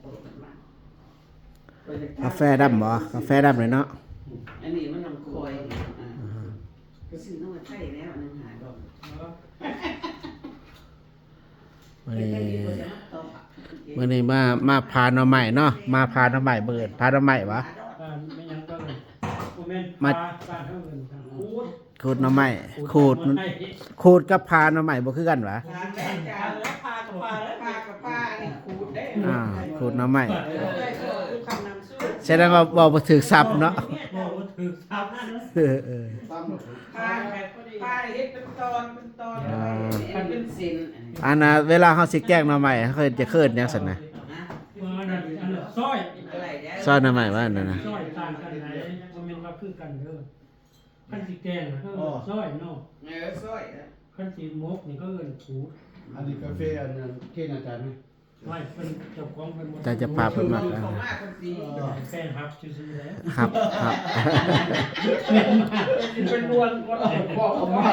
ໂຕມັນມາ ກາແຟດຳບໍ່? ກາແຟດຳເລີຍເນາະ. ອັນນີ້ມັນນ້ຳຄອຍ ອ່າ ອ່າ ກະຊື້ນ້ຳໄທແລ້ວ ອັນໜຶ່ງຫ້າດອນ. ມື້ນີ້ ມື້ນີ້ມາ ມາຜ່າໜໍ່ໄມ້ເນາະ ມາຜ່າໜໍ່ໄມ້ ມື້ອື່ນຜ່າໜໍ່ໄມ້ຫວາ? ອ່າ ແມ່ນຫຍັງກໍເອີ້ນ ບໍ່ແມ່ນ ມາ ຜ່າ ບ້ານເຮົາເອີ້ນຂູດ ຂູດໜໍ່ໄມ້ ຂູດ ຂູດໜໍ່ໄມ້ ຂູດກັບຜ່າໜໍ່ໄມ້ບໍ່ຄືກັນຫວາ? ຜ່າແມ່ນຈ້າ ຜ່າກັບຜ່າ ຜ່າກັບຜ່າ ອັນນີ້ຂູດເດ້. ອ່າ ຂູດໜໍ່ໄມ້ ເອີ ແສດງວ່າເວົ້າບໍ່ຖືກສັບເນາະ ເວົ້າບໍ່ຖືກສັບ. ເອີ ເອີ ຜ່າ ຜ່າເຮັດເປັນຕອນ ເປັນຕອນ ອ່າ ເປັນເສັ້ນ. ອັນນ່າ ເວລາເຮົາຊິແກງໜໍ່ໄມ້ ເຮົາຈະເອີ້ນຫຍັງຊັ້ນນະ? ອັນນັ້ນ ອັນນັ້ນຊອຍ ຊອຍໜໍ່ໄມ້ວ່າອັນນັ້ນນະ ຊອຍຕ່າງກັນໄດ໋ ບໍ່ແມ່ນວ່າຄືກັນເດີ. ຄັນຊິແກງນະ ເຂົາເອີ້ນຊອຍເນາະ ເອີ ຊອຍ ຄັນຊິໝົກນີ້ ເຂົາເອີ້ນຂູດ. ອັນນີ້ກາເຟ ອັນນັ້ນ ເກນອາຈານນະ ໄວ້ເພິ່ນ ເຈົ້າຂອງເພິ່ນບໍ່ ເຈົ້າຈະພາເພິ່ນມາ ເຂົ້າມາເພິ່ນຊິ ເອີ ແປງຮັບຊື່ໆເດ້ ຮັບ ຮັບ ເປັນນວນກ່ອນ ເຈົ້າຂອງເຂົາມາ.